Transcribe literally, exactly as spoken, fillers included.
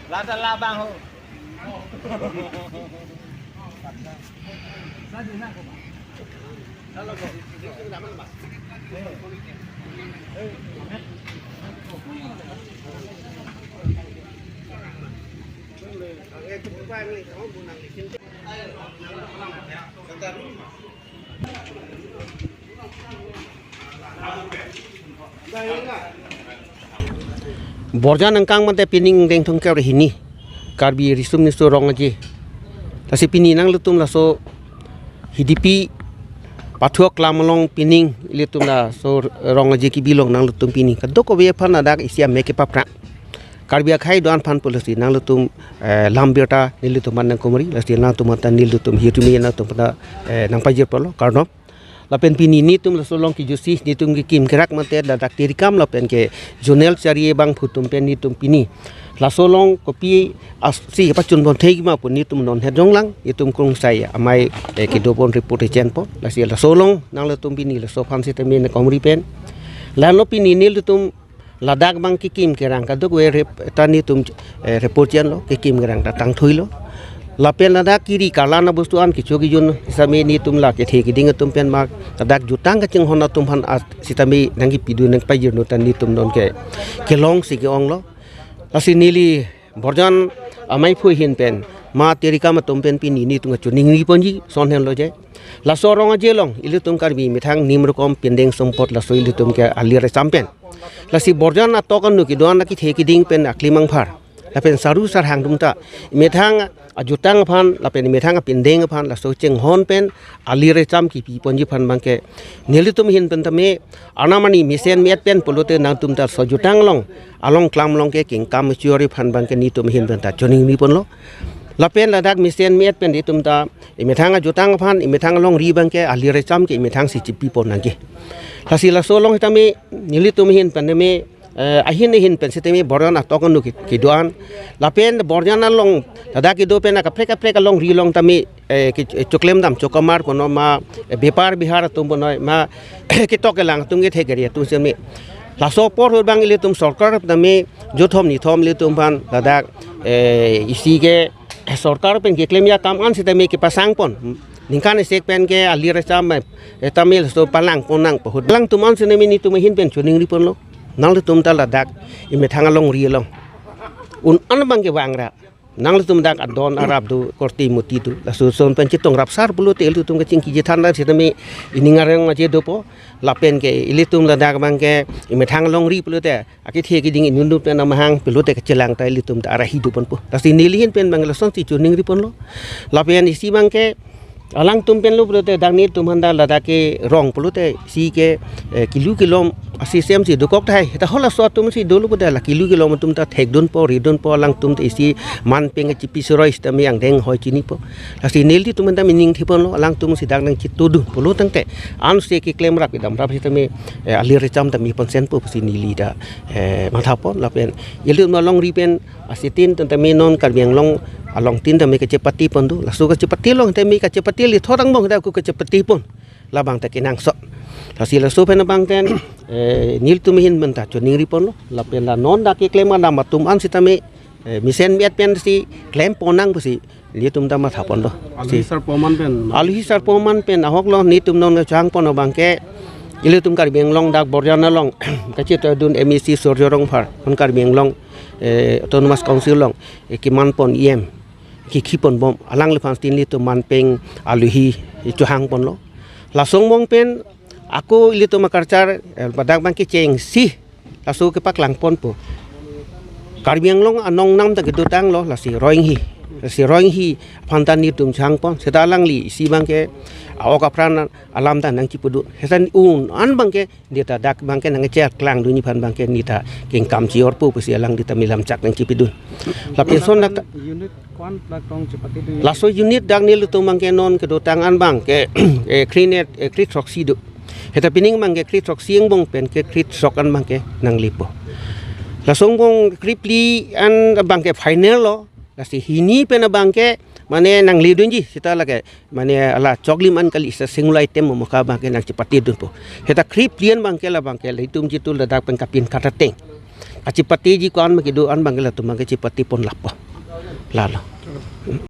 Lata labang ho. Borjan angkang mate pining deng thongkep hini Karbi Riso Nimso Rong Aje. Lasi pini nanglitum laso Hidipi Pathu aklam along pining ilitum laso Rong Aje kebi along nanglitum pini kadokave aphan ladak isi amek kepaphrang. Karbi akhei do-an aphan pulosi nanglitum, eh, lam birta nelitum aphan nangkumri, lasi nangtum aphan ta nelitum hirjume nangtum aphan ta, eh, nangpajir pulo, kardom. Lapen pini netum laso along kejutsi netum kekim kerak mate ladak Tirikam lapen ke zonal chari abangphu atum pen netum pini laso along kopi asi pachun pon thek ma pu netum non hejong lang, netum krungsai amei, eh, kedopon report echenpo, lasi laso along nanglitum pini laso aphan sitame nangkumri pen. Lalo pini nelitum ladak abang kekim kerang kadokave rep-, ta netum, eh, report chenlo, kekim kerang ta tangthuilo. Lapen ladak kiri karlan abostu an kecho kejun sitame netum la kethe keding atum pen ma ladak jutang kachinghon atum aphan a sitame nangkepidun nangpajirno ta netum nonke kelongsi ke-onglo. Lasi neli Borjan ameiphu ahin pen ma Tirikam atum pen pini netum kachiningri ponji ason henlo je. Laso Rong Aje along ilitum Karbi methang nimrokom pindeng sumpot laso ilitum ke alir echam pen. Lasi Borjan atok anu kedo-an akethe keding pen aklimang phar lapen saru sarhang atum ta methang ajutang aphan lapen methang apindeng aphan laso chinghon pen alir echam kepi ponji aphan abangke nelitum ahin pen tame anam ani mesen me-et pen pulote nangtum ta laso jutang along along klam along ke kengkam chori aphan abangke netum ahin pen ta chiningri ponlo. Lapen ladak mesen me-et pen netum ta emethang ajutang aphan, emethang alongri abangke alir echam ke emethang si chipi pon nangke. Lasi laso along sitame nelitum ahin pen tame, eh, ahin ahin pen sitame Borjan atok anu ke-, kedo-an. Lapen Borjan along ladak kedo pen akaprek kaprek alongri along tame, eh, ke-, choklem dam chokamar kono ma, eh, bepar bihar atum kono ma ketok kelang atum kethe kere atum sitame. Laso apor ahut abang ilitum sorkar tame jothom nithom ilitum aphan ladak, eh, isi ke, eh, sorkar pen keklem akam an sitame kepasang pon. Ningkan isi pen ke alir echam, eh, tame laso palang pon nangpo ahut. Alangtum an sitame netum ahin pen chiningri ponlo. Nanglitum ta ladak emethang alongri along un-an abangke vangra. Nanglitum dak adon arap do, korte moti do. Laso ason pen chetong rapsar pulote ilitum kachingki chethan ra sitame ining arong aje dopo. Lapen ke ilitum ladak abangke emethang alongri pulote akethe keding inut inut pen amahang pulote kachelang ta ilitum ta arahi do ponpo. Lasi neli ahin pen abang lasonsi chiningri ponlo. Lapen isi abangke alangtum penlo pulote dak netum aphan ta ladak kerong pulote isi ke, eh, kelu kelom asi semsi dokok tahai. Heta halaso atum si dolo pulote la kelu kelom atum ta thekdunpo, ridunpo, alangtum ta isi manpeng chipi suroi sitame angdeng hoi chinipo. Lasi nelitum aphan ta mining theponlo, alangtum si dak nangchitudun pulo tangte ansi keklem rap kedam rap sitame, eh, alir echam ta me pon senpo pusi neli ta, eh, matha pon lapen ilitum alongri pen asitin tame non Karbi Anglong along tin tame kachepate pon do. Laso kachepate along tame kachepate le thorang bong da ku kachepate pon. Labang ta kenangsot. Lasi laso pen abang ten, eh, nelitum ahin pen ta chiningri ponlo. Lapen la non dak keklem alam atum an sitame, eh, mesen me-et pensi klem pon nang pusi nelitum ta matha ponlo. Alohi si sarpo aman pen. Alohi sarpo aman pen ahoklo netum non kachang pon abangke ilitum Karbi Anglong dak Borjan along kachetongdun M A C Surjya Rongphar, non Karbi Anglong, eh, Autonomous Council along, eh, keman pon E M, kekhi pon bom, alangliphan tin ilitum manpeng alohi, eh, chohang ponlo. Laso angbong pen ako ilitum akarchar, eh, ladak abangke chengsi laso kepaklang ponpo. Karbi Anglong anong nam ta kedotanglo, lasi Roinghi. Lasi Roinghi aphan ta netum chohang pon. Seta alangli isi abangke a-ok apran alam ta nangchipudun. Seta un-an abangke neta dak abangke nangcheklang dunji aphan abangke neta kengkam chi-orpo pusi alangli ta melam chak nangchipidun. Lapen son dak ta unit ko-an plak tong chepate do? Laso unit dak nelitum abangke non kedotang an abangke, eh, kre-net, eh, kre-throksi do. Heta pining abangke kre-throksi angbong pen ke kre-throk an abangke nanglepo. Laso angbong krephli an abangke final lo. Lasi hini pen abangke mane nangledunji seta lake mane ala choklim an kali, seta single item mo ka abangke nangchepatedunpo. Heta krephli an abangke la abangke la itum jitu ladak pen kapin kata teng. Achipatiji ko-an ma kedo an abang ke latum abang ke chipati pon lapo. Lalo.